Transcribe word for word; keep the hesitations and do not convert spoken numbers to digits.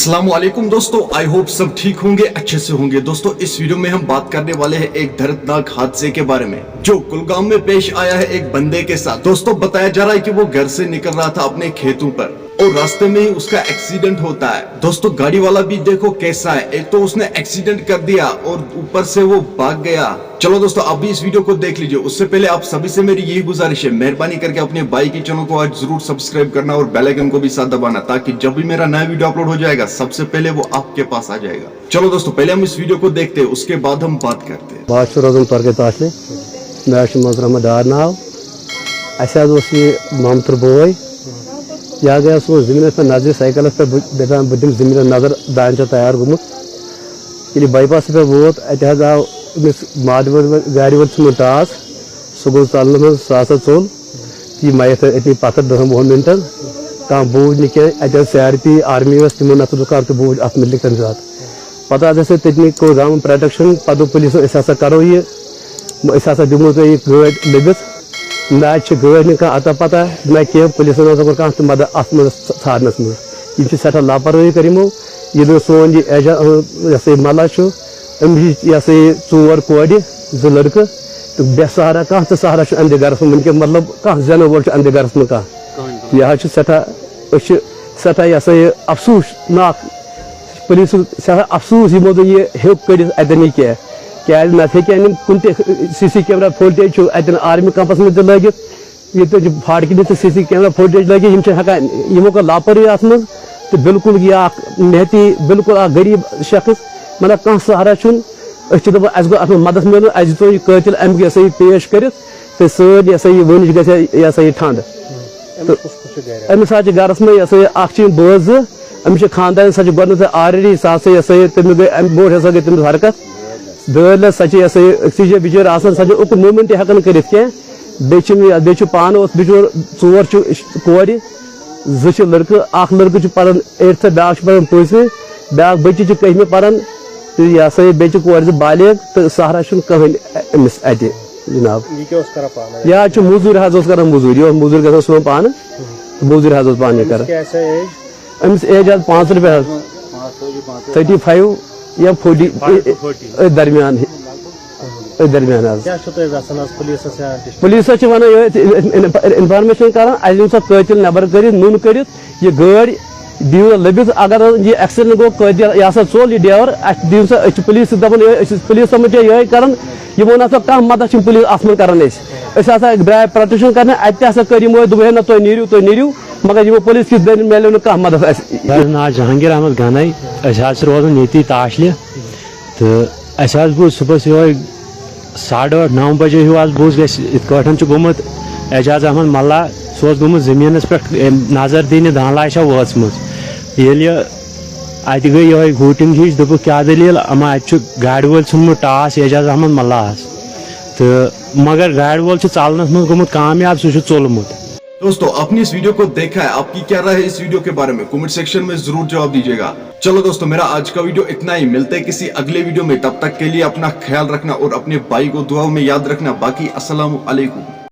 अस्सलाम वालेकुम दोस्तों, आई होप सब ठीक होंगे, अच्छे से होंगे। दोस्तों, इस वीडियो में हम बात करने वाले हैं एक दर्दनाक हादसे के बारे में जो कुलगाम में पेश आया है एक बंदे के साथ। दोस्तों, बताया जा रहा है कि वो घर से निकल रहा था अपने खेतों पर और रास्ते में ही उसका एक्सीडेंट होता है। दोस्तों, गाड़ी वाला भी देखो कैसा है, एक तो उसने एक्सीडेंट कर दिया और ऊपर से वो भाग गया। चलो दोस्तों, आप भी इस वीडियो को देख लीजिए। उससे पहले आप सभी से मेरी यही गुजारिश है, मेहरबानी करके अपने भाई के चैनल को आज जरूर सब्सक्राइब करना और बेल आइकन को भी साथ दबाना, ताकि जब भी मेरा नया वीडियो अपलोड हो जाएगा, सबसे पहले वो आपके पास आ जाएगा। चलो दोस्तों, पहले हम इस वीडियो को देखते हैं, उसके बाद हम बात करते हैं। بہٕ حظ چھُس روزان تۄرکَے تاشلہِ۔ مےٚ حظ چھُ منظور احمد ڈار ناو۔ اَسہِ حظ اوس یہِ مامتُر بوے۔ یہِ حظ گٔیو سون زٔمیٖنَس پٮ۪ٹھ نظرِ سایکَلَس پٮ۪ٹھ، بہٕ دَپان بہٕ دِمہٕ زٔمیٖنَس نظر، دانہِ چھا تیار گوٚمُت۔ ییٚلہِ یہِ باے پاسَس پٮ۪ٹھ ووت، اَتہِ حظ آو أمِس ماٹہِ وٲلۍ، گاڑِ وٲلۍ ژھٕنُن ٹاس۔ سُہ گوٚو ژَلنہٕ منٛز، سُہ ہسا ژوٚل۔ یہِ مَیَتھ أتھی پَتھَر دَہَن وُہَن مِنٹَن۔ کانٛہہ بوٗز نہٕ کینٛہہ، اَتہِ حظ سی آر پی، آرمی ٲس، تِمو نفرو کَر تہٕ بوٗز اَتھ مُتعلِق تَمہِ ساتہٕ۔ پَتہٕ حظ ٲسۍ تٔتنی کوٚر گامَن پروٹیکشن، پَتہٕ دوٚپ پُلیٖسَن، "أسۍ ہسا کَرو یہِ، أسۍ ہسا دِمو تۄہہِ یہِ گٲڑۍ لٔبِتھ۔" نہ اَتہِ چھِ گٲڑۍ نہٕ کانٛہہ اَتا پَتہ، نہ کینٛہہ، پُلیٖسَن ہسا کوٚر کانٛہہ تہِ مدد اَتھ منٛز ژھانڈنَس منٛز۔ یِم چھِ سٮ۪ٹھاہ لاپروٲہی کٔر یِمو۔ یہِ نہٕ سون یہِ ایجا-، یہِ ہسا یہِ مَلہ چھُ، أمِس چھِ یہِ ہسا یہِ ژور کورِ، زٕ لٔڑکہٕ تہٕ بے سہارا، کانٛہہ تہِ سہارا چھُنہٕ اَمہِ گَرَس منٛز وٕنکیٚن، مطلب کانٛہہ زینَن وول چھُ اَمہِ گَرَس منٛز کانٛہہ۔ یہِ حظ چھُ سٮ۪ٹھاہ، أسۍ چھِ سٮ۪ٹھاہ یہِ ہسا یہِ افسوٗس ناک، پُلیٖسُک سٮ۪ٹھاہ افسوٗس یِمو نہٕ یہِ ہیوٚک کٔڑِتھ اَتٮ۪ن یہِ کینٛہہ، کیٛازِ نَتہٕ ہیٚکہِ ہا نہٕ کُنہِ تہِ سی سی کیمرا فوٹیج چھُ اَتٮ۪ن آرمی کیمپَس منٛز تہِ لٲگِتھ، ییٚتہِ چھِ پھاٹکہِ نِش تہِ سی سی کیمرا فوٹیج لٲگِتھ، یِم چھِ ہٮ۪کان، یِمو کٔر لاپروٲہی اَتھ منٛز۔ تہٕ بالکل یہِ اکھ نہتی، بالکل اکھ غریٖب شخص، مطلب کانٛہہ سہارا چھُنہٕ۔ أسۍ چھِ دَپان اَسہِ گوٚژھ اَتھ منٛز مدد میلُن، اَسہِ دِژو یہِ قٲتِل اَمیُک یہِ ہسا یہِ پیش کٔرِتھ تہٕ سٲنۍ یہِ ہسا یہِ وٲنِج گژھِ ہا یہِ ہسا یہِ ٹھنٛڈ۔ تہٕ أمِس ہسا چھِ گَرَس منٛز یہِ ہسا یہِ اَکھ چھِ یِم بٲژ زٕ، أمِس چھِ خانٛدارِنۍ، سۄ چھِ گۄڈٕنٮ۪تھٕے آلریڈی، سۄ ہسا یہِ ہسا یہِ تٔمِس گٔے اَمہِ برونٛٹھ ہسا گٔے تٔمِس حرکت۔ دٲدۍ لَس سۄ چھِ یہِ ہسا یہِ أکسٕے جایہِ بِچٲرۍ آسان، سۄ چھِ اُکُن موٗمٮ۪نٛٹٕے ہٮ۪کان کٔرِتھ کینٛہہ۔ بیٚیہِ چھِ یِم، بیٚیہِ چھُ پانہٕ اوس بِچور، ژور چھِ کورِ، زٕ چھِ لٔڑکہٕ، اَکھ لٔڑکہٕ چھُ پَران ایٹتھٕ، بیٛاکھ چھُ پَران پٲنٛژمہِ، بیٛاکھ بٔچی چھِ کٔہمہِ پَران۔ تہٕ یہِ ہسا یہِ بیٚیہِ چھِ کورِ زٕ بالغ تہٕ سہارا چھُنہٕ کٕہٕنۍ أمِس اَتہِ جِناب۔ یہِ کیٛاہ اوس کران پانہٕ؟ یہِ حظ چھُ موٚزوٗرۍ حظ اوس کران، موٚزوٗرۍ، یہِ اوس موٚزوٗرۍ گژھان صُبحن پانہٕ، موٚزوٗرۍ حظ اوس پانہٕ یہِ کران۔ کیٛاہ سا ایج؟ أمِس ایج حظ پانٛژھ رۄپیہِ حظ، تھٔٹی فایِو یا فوٹی، أتھۍ درمیان، أتھۍ درمیان حظ۔ کیٛاہ چھُو تُہۍ یژھان حظ پُلیٖسَس یا ڈِسٹرٛکٹ؟ پُلیٖسَس چھِ وَنان یِہوٚے اِنفارمیشن کران، اَسہِ دِیِو سا قٲتِل نٮ۪بر کٔرِتھ، نوٗن کٔرِتھ، یہِ گٲڑۍ دِیِو لٔبِتھ۔ اگر یہِ ایکسیڈنٹ گوٚو، قٲتِل یہِ ہسا ژوٚل یہِ ڈیور، اَسہِ دِیِو سا، أسۍ چھِ پُلیٖس سۭتۍ دَپان یِہوٚے، أسۍ چھِ پُلیٖس سَمٕجھ یِہوٚے کران، یِمو نہ سا کانٛہہ مدد چھِنہٕ پُلیٖس اَتھ منٛز کران اَسہِ۔ أسۍ ہسا درٛاے پروٹیکشن کرنہِ، اَتہِ تہِ ہسا کٔر یِمو دوٚپُن ہے نہ تُہۍ نیٖرِو، تُہۍ نیٖرِو، مگر یِمو پُلیٖس کِس دٔنۍ میلیو نہٕ کانٛہہ مدد اَسہِ۔ مےٚ حظ ناو جہانگیر احمد گنے۔ أسۍ حظ چھِ روزان ییٚتی تاشلہِ۔ تہٕ اَسہِ حظ بوٗز صُبحَس یِہوٚے ساڑٕ ٲٹھ نَو بجے ہیوٗ حظ بوٗز اَسہِ یِتھ کٲٹھۍ چھُ گوٚمُت اعجاز احمد ملا۔ سُہ اوس گوٚمُت زٔمیٖنَس پٮ۪ٹھ، أمۍ نظر دِنہِ دانٛلایہِ چھا وٲژمٕژ۔ ییٚلہِ اَتہِ گٔے یِہوٚے ہوٗٹِنٛگ ہِش، دوٚپُکھ کیٛاہ دٔلیٖل، اَما اَتہِ چھُ گاڑِ وٲلۍ ژھُنمُت ٹاس اعجاز احمد ملاہَس۔ تہٕ مگر گاڑِ وول چھُ ژَلنَس منٛز گوٚمُت کامیاب، سُہ چھُ ژوٚلمُت۔ दोस्तों, आपने इस वीडियो को देखा है, आपकी क्या राय है इस वीडियो के बारे में? कमेंट सेक्शन में जरूर जवाब दीजिएगा। चलो दोस्तों, मेरा आज का वीडियो इतना ही। मिलते हैं किसी अगले वीडियो में, तब तक के लिए अपना ख्याल रखना और अपने भाई को दुआओं में याद रखना। बाकी अस्सलाम वालेकुम।